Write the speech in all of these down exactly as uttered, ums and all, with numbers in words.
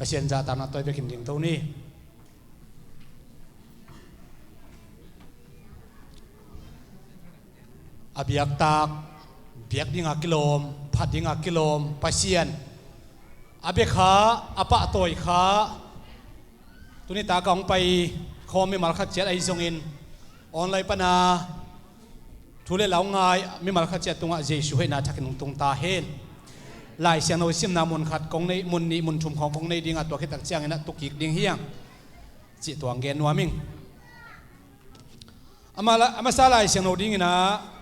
Pasian zahtakna tawh i vekin dingto ni. A biaktak, biak dinga kilawm, phat dinga kilawm Pasian a bia kha, a pahtawi kha, tuni taka hong pai khawm mimal khat ciat ahi zongin, online pana thu le la hong ngai mimal khat ciat tungah Jesu hoihna thakin hong tung ta hen. Lai Siangtho simna mun khat kong nei, mun nih, mun thum khawng kong nei dingah, tua khit tak ciangin ah tu kik ding hi hang cih tua hong gen nuam ing. Ama la, a masa Lai Siangtho dingin ah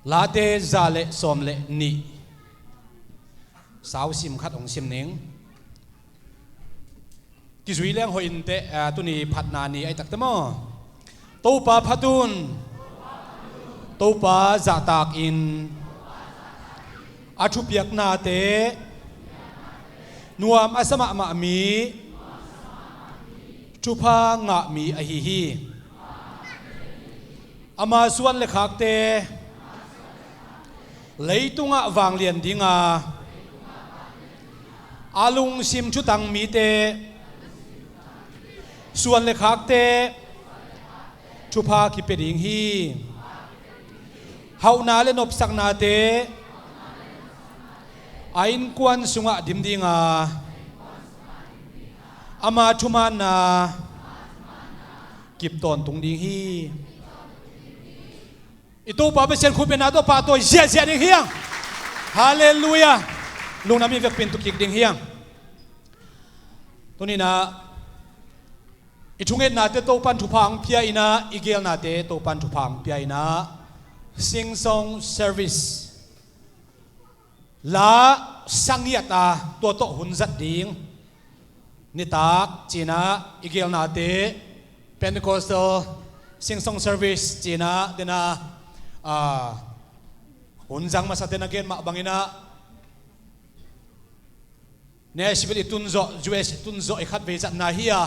Late za le sawm le nih, sau sim khat hong sim ning. Kizui leng hoih in teh, ah, tuni phatna ni ahi tak teh maw. Topa phat un. Topa zahtak in. A thupiaknate nuam a sa mahmah mi, thupha ngah mi ahi hi. Ama suan le khakte leitungah vanglian dinga, a lungsim thutang mite suan le khakte thupha kipia ding hi. Hauhna le nopsaknate a innkuan sungah dim dinga, ama thumaanna kip tawntung ding hi. I Topa Pasian khutbetna tawh pahtawi ziahziah ding hi hang. Halleluiah. Lungdam i vekpi in tu kik ding hi hang. Tuni-in ah i thungetnate Topa'n thupha hong pia in ah, i geelnate Topa'n thupha hong pia in ah, Sing Song Service la sangiat a, tua tawh hun zat ding nitak ci-in ah, i geelnate Pentecostal Sing Song Service ci-in ah, den a, ah, hun zang masate na gen mah bangin ah, Nashville i tun zawh, U S i tun zawh i khatvei zatna hi a,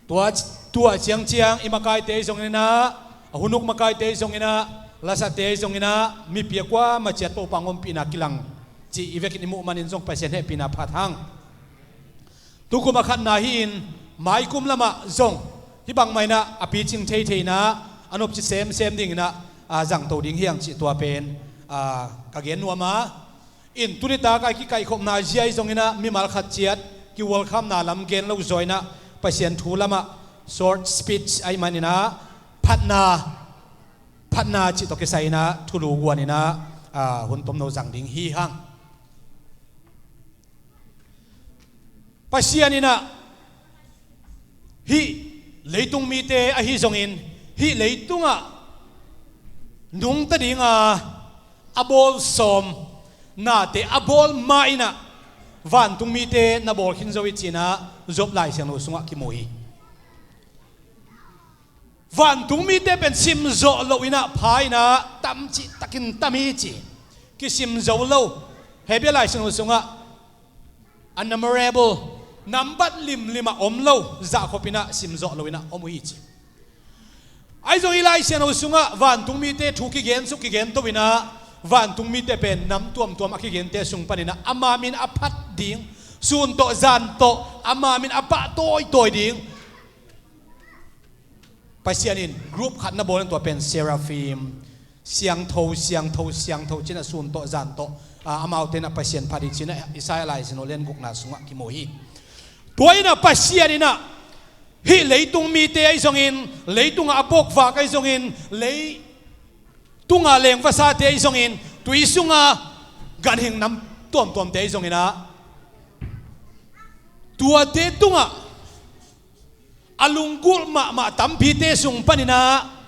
tua, tua ciangciang i makaite ahi zongin ah, a hun uk makaite ahi zongin ah, lasate ahi zongin ah, mipi a kuamah ciat Topa hong ompihna kilang cih i vekin i muh manin zong Pasian hehpihna phat hang. Tukum a khatna hi-in, maikum lamah zong hih bangmah in ah a picing theithei in ah, a nopci semsem dingin ah, a zangto ding hi hang cih tua pen, a, ka gen nuam a. In tuni taka i kikaihkhopna zia ahi zongin ah, mimal khat ciat ki-welcome-na lam gen lo zaw in ah, Pasian thu lamah short speech ahih manin ah, phatna, phatna cih tawh kisai in ah thulu guan in ah, a, hun tomno zang ding hi hang. Pasian in ah hih leitung mite ahi zongin, hih leitungah nungta dinga a bawl sawm nate a bawl ma-in ah, vantung mite na bawl khin zo hi ci-in ah Job Lai Siangtho sungah kimu hi. Vantung mite pen simzawh loin ah pha in ah, tam cihtakin tam hi ci. Kisim zo lo. Hebrew Lai Siangtho sungah unnumerable, nambat limlim ah om lo, zahkhop in ah simzawh loin ah om uh hi ci. Ahi zong hih Lai Siangtho sungah vantung mite thu kigen suk kigen to in ah, vantung mite pen nam tuamtuam a kigente sung panin ah ama min a phat ding, sun tawh zan tawh ama min a pah tawitawi ding. Pasian in group khat na bawl in, tua pen Seraphim, siangtho, siangtho, siangtho ci-in ah sun tawh zan tawh, a, amaute in ah Pasian phat hi ci-in ah Isaiah Lai Siangtho lian gukna sungah kimu hi. Tua in ah Pasian in ah hih leitung mite ahi zongin, leitungah a bawkvak ahi zongin, leitungah lengvasate ahi zongin, tui sunga ganhing nam tuamtuamte ahi zongin ah, tuate tungah a lunggulh mahmah tampite sung panin ah,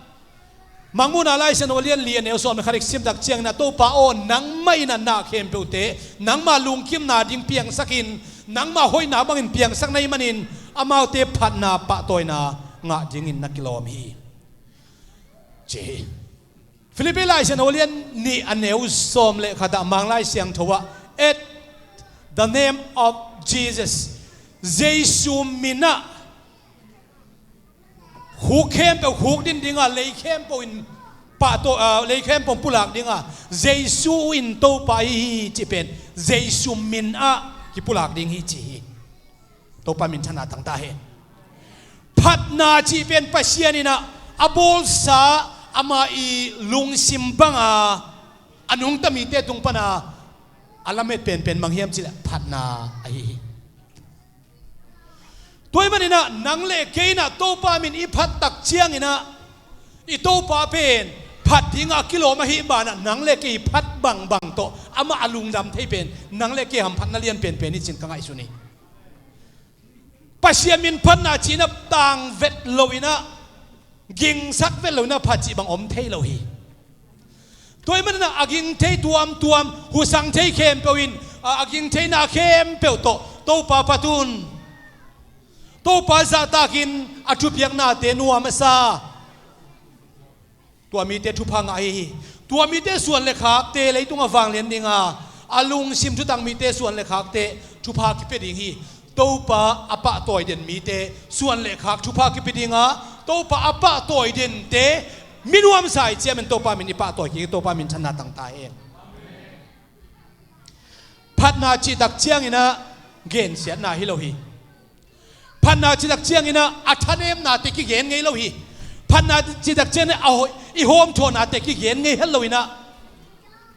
Mangmuhna Lai Siangtho lian li a neu sawm le khat i sim tak ciangin ah, Topa aw, nangmah in ah na khempeuhte nangmah lungkimna ding piangsak in, nangmah hoihna bangin piangsak na hih manin, amaute phatna pahtawina ngah dingin na kilawm hi, ci hi. Philippi Lai Siangtho lian nih a neu sawm le khat ah, Mang Lai Siangtho ah, "At the name of Jesus," Jesu min ah khuk khempeuh khuk din ding a, lei khempeuh in pahtawi, ah, lei khempeuh pulak ding a, Jesu in Topa ahi hi cih pen Jesu min ah kipulak ding hi ci hi. Topa minthanna tangta hen. Phatna cih pen Pasian in ah a bawlsa ama i lungsim banga a nungta mite tung pana a lamet penpen mang hiam cih leh phatna ahi hi. Tua ahih manin ah nang le kei in ah Topa min i phat tak ciangin ah i Topa pen phat dinga kilawm ahih banah nang le kei phat bangbang tawh amah a lungdam thei pen nang le kei hamphatna lian penpen hi cin ka ngaihsun hi. Pasian min phatna cih in ah tang vet lo in ah gingsak vet lo in ah phat cih bang om thei lo hi. Tua ahih manin ah a ging thei tuamtuam, husang thei khempeuh in, a, a ging theina khempeuh tawh Topa phat un. Topa zahtakin a thupiaknate nuam a sa. Tua mite thupha ngah ahi hi. Tua mite suan le khakte leitungah vanglian dinga a lungsim thutang mite suan le khakte thupha kipia ding hi. Topa a pahtawi den mite suan le khak thupha kipia dinga Topa a pahtawi dente mi nuamsa i ciamin Topa min i pahtawi kik, Topa minthanna tangta hen. Phatna cih tak ciangin ah gensiatna hi lo hi. Phatna cih tak ciangin ah a thanemnate kigen ngei lo hi. Phatna cih tak ciangin ah a hoi, i hawmthawnate kigen ngei het lo in ah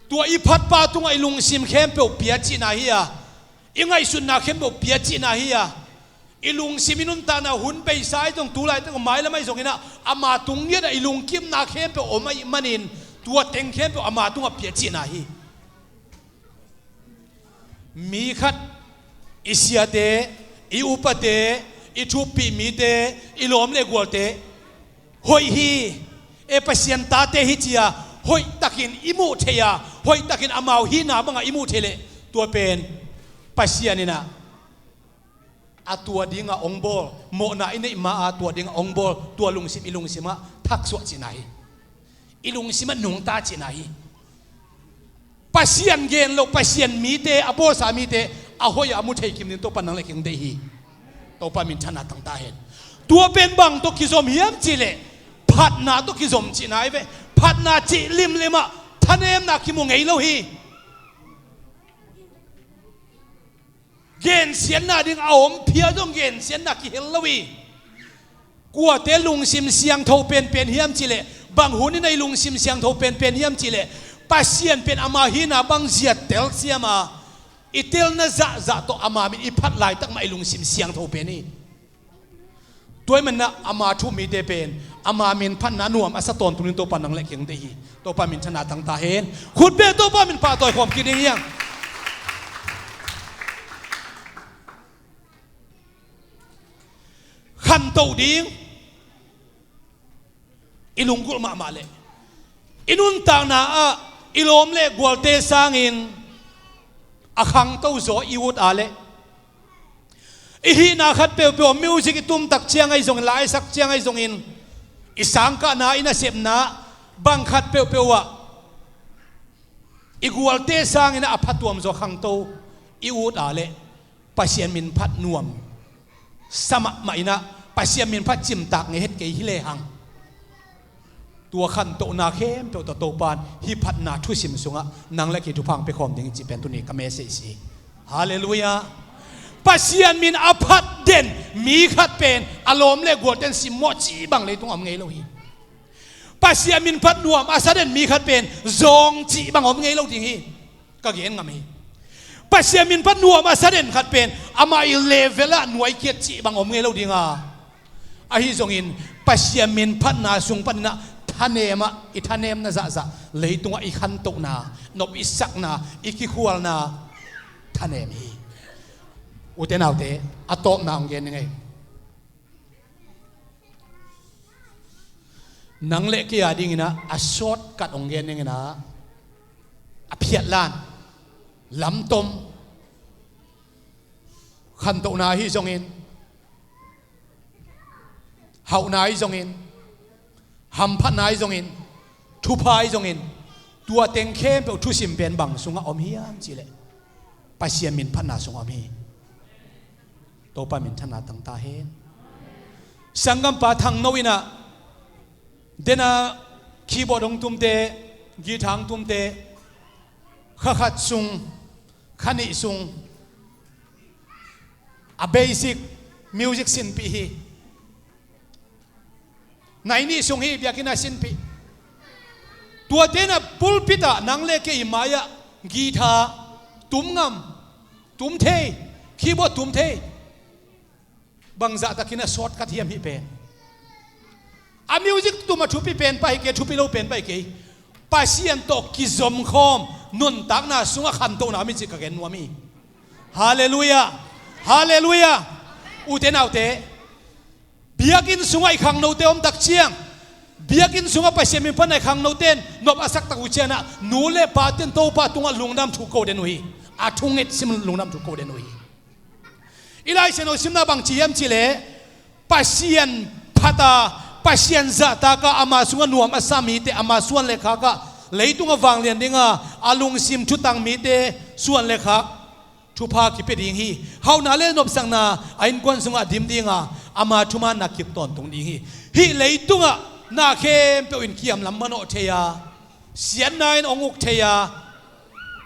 tua i phatpa tungah i lungsim khempeuh pia cihna hi a, i ngaihsutna khempeuh pia cihna hi a, i lungsim i nuntakna hun beisa ahi zong, tulaitak mailam ahi zongin ah ama tung ngiat ah i lungkimna khempeuh om ahih manin tua teng khempeuh ama tungah pia cihna hi. Mi khat, i siate, i upate, i thuppih mite, i lawm le gualte hoih hi, e, Pasian tate hi ci-a hoihtakin i muh thei a, hoihtakin amau hihna bangah i muh thei leh tua pen Pasian in ah a tua dinga ong bawl, mawhna i neih ma-a tua dinga ong bawl, tua lungsim i lungsimah thaksuah cihna hi. I lungsimah nungta cihna hi. Pasian gen lo, Pasian mite, a bawlsa mite a hoih a mu thei kim ding Topa nang le kei hong deih hi. Topa minthanna tangta hen. Tua pen bang tawh kizom hiam cih leh phatna tawh kizom cihna hi ve. Phatna cih limlimah thanemna kimu ngei lo hi. Gensiatna ding a om phial zong gensiatna kihel lo hi. Kuate lungsim siangtho penpen hiam cih leh, bang hun in a i lungsim siangtho penpen hiam cih leh, Pasian pen ama hihna bang ziat telsiam a, i telna zahzah tawh ama min i phat laitak mah i lungsim siangtho pen hi. Tua ahih manin ah ama thu um mite pen ama min phatna nuam a sa tawntung ding Topa nang le kei hong deih hi. Topa minthanna tangta hen. Khut beng, Topa min pahtawi khawm kik ding hi hang. Khantoh ding i lunggulh mahmah leh i nuntakna ah i lawm le gualte sangin a khangto zaw i ut a leh, i hihna khat peuhpeuh, music i tum tak ciang ahi zongin, la i sak ciang ahi zongin, i sangkahna, i nasepna bang khat peuhpeuh ah i gualte sangin a phatuam zaw khangto i ut a leh Pasian min phat nuam sa mahmah in ah Pasian min phat cimtak ngei het kei hi lehang, tua khantohna khempeuh tawh Topa in hih phatna thusim sungah nang le kei thupha hong pia khawm ding hi cih pen tuni ka message hi. Halleluiah. Pasian min a phat den mi khat pen a lawm le gualte in simmawh cih bang leitungah om ngei lo hi. Pasian min phat nuam a sa den mi khat pen zawng cih bang om ngei lo ding hi. Ka gen ngam hi. Pasian min phat nuam a sa den khat pen amah i level ah nuaikiat cih bang om ngei lo ding a, ahi zongin Pasian min phatna sung panin ah thanem ah, i thanemna zahzah, leitungah i khantohna, nop i sakna, i kikhualna thanem hi. Ute naute, a tawpna hong gen ning ei. Nang le kei a dingin ah a shortcut hong gen ning in ah, a phiatlan, lamtom, khantohna ahi zongin, hauhna ahi zongin, hamphatna ahi zongin, thupha ahi zongin, tua teng khempeuh thusim pen bang sungah om hiam cih leh Pasian min phatna sungah om hi. Topa minthanna tangta hen. Sanggampa Thangno in ah, den a Keyboard hong tumte, guitar hong tumte, kha khat sung, kha nih sung a basic music sinpih hi. Nai nih sung hi biakinn a sinpih. Tuate na pulpit ah nang le kei mai-ah guitar tum ngam, tum thei, keyboard tum thei. Bang zahtakin a shortcut hiam hih pen? A music tum a thupi pen pah hi kei, thupi lo pen pah hi kei. Pasian tawh kizomkhawm nuntakna sungah khantohna om hi cih ka gen nuam hi. Halleluiah. Halleluiah. Ute naute, biakinn sungah i khangnote om tak ciang, biakinn sungah Pasian min phatna i khangnote in nop a sak tak uh ciangin ah, nu le pate in Topa tungah lungdam thu ko den uh hi. A thunget sim lungdam thu ko den uh hi. I Lai Siangtho simna bang ci hiam cih leh, Pasian phat a, Pasian zahtak a, ama sungah nuam a sa mite, ama suan le khak ah leitung a vanglian ding a, a lungsim thutang mite suan le khak thupha kipia ding hi. Hauhna le nopsakna a innkuan sungah a dim ding a, ama thumaanna kip tawntung ding hi. Hih leitungah na khempeuh in kiam lam manawh thei a, siatna in hong uk thei a,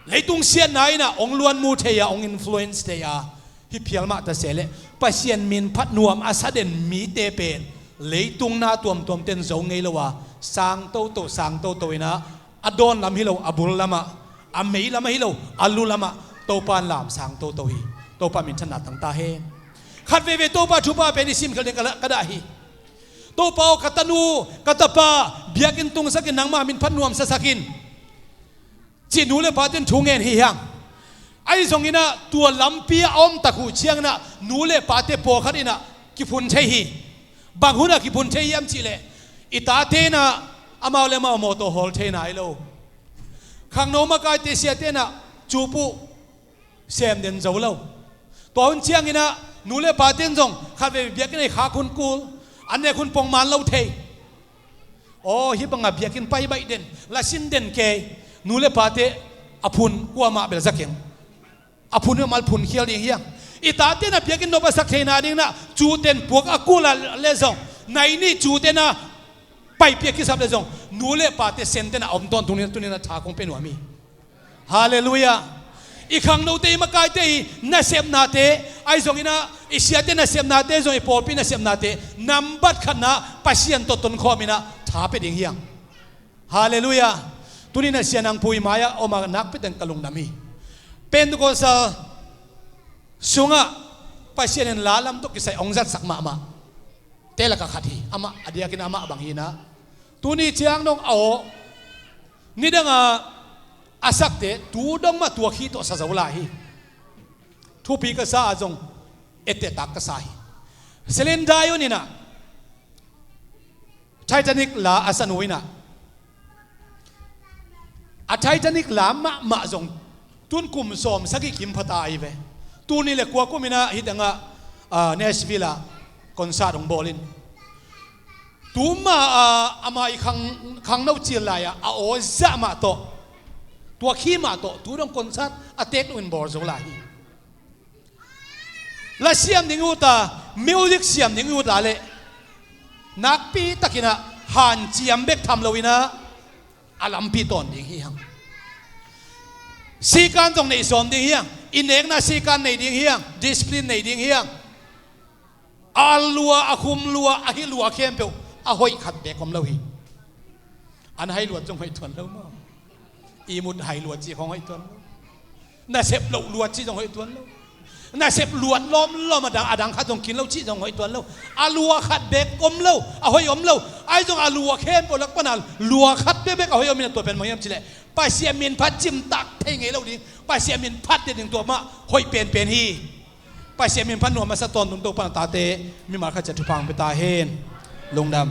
leitung siatna in ah hong luanmu thei a, hong influence thei a, hih phial mah ta se leh Pasian min phat nuam a sa den mite pen leitung na tuamtuamte in zo ngei lo a, sang toto, sang toto in ah, a dawn lam hi lo, a bul lamah, a mei lam ahi lo, a lu lamah Topa in lam sang toto hi. Topa minthanna tang ta hen. Khat veivei Topa thupha pen i simkhial ding ka la-, ka dah hi. Topa aw, ka tanu, ka tapa biakinn tungsak in, nangmah min phat nuamsa sak in, cih nu le pate in thu ngen hi hiang. Ahi zongin ah tua lampi a om tak uh ciangin ah nu le pate pawlkhat in ah kiphun thei hi. Bang hun ah kiphun thei hiam cih leh, i tate in ah amau le amau mawtaw hawl thei nai lo. Khangno makaite, siate in ah cup uh sem den zo lo. Tua hun ciangin ah nu le pate in zong khat vei biakinn ah i khak hun kul, an nek hun pong man lo thei. Aw, hih bangah biakinn pai baih den, la sin den kei, nu le pate a phun kuamah bel za keng. A phun hi mal phun khial ding hiang. I tate in ah biakinn nop a sak theihna dingin ah cute in puak a kul a leh zong, nai nih cute in ah paipih a kisap leh zong, nu le pate sente in ah om tawntung ding, tuni in ah tha kong pia nuam hi. Halleluiah. I khangnote, i makaite, i nasepnate, ahi zongin ah i siate nasepnate, zong i pawlpi nasepnate nambat khatna Pasian tawh tonkhawm in ah tha pia ding hiang. Halleluiah. Tuni in ah Sia Nang Pu i mai-ah om a, nakpi takin ka lungdam hi. Pentecostal sungah Pasian in la lam tawh kisai hong zatsak mahmah te lakah khat hi. Amah a diakin amah bang hi in ah, tuni ciang dong a aw, nidang a a sakte tu dong mah tua khi tawh sa zo lai hi. Thupi ka sa a, zong ettehtak ka sa hi. Celine Dion in ah Titanic la a sa nu in ah, a Titanic la mahmah zong tun kum sawm sagih kim pha ta ahi ve. Tul nih le kua kum in ah hih tengah, ah, Nashville ah concert hong bawl in, tu mah, ah, ama i khang, khangno cil lai-ah a aw zah mah tawh, tua khi mah tawh tu dong concert a teek loin bawl zo lai hi. La siam ding i ut a, music siam ding i ut a leh, nakpi takin ah hanciam bek tham lo in ah a lampi tawn ding hi hang. Sikan zong neih sawm ding hi hang. I nekna sikan nei ding hi hang. Discipline nei ding hi hang. A lua, a khum lua, a hih lua khempeuh a hoih khat bek om lo hi. An hai luat zong hoih tuan lo maw? Ihmut hai luat cih khong hoih tuan lo. Nasep loh luat cih zong hoih tuan lo. Nasep luat lawmlawm a dang, a dang khat zong kin lo cih zong hoih tuan lo. A lua khat bek om lo, a hoih om lo. Ahi zong a lua khempeuh lak pan a lua khat bekbek a hoih om in ah, tua pen bang hiam cih leh Pasian min phat cimtak thei ngei lo ding, Pasian min phat den ding, tua mah hoih penpen hi. Pasian min phat nuam a sa tawntung Topa in a tate mimal khat ciat thupha hong pia ta hen. Lungdam.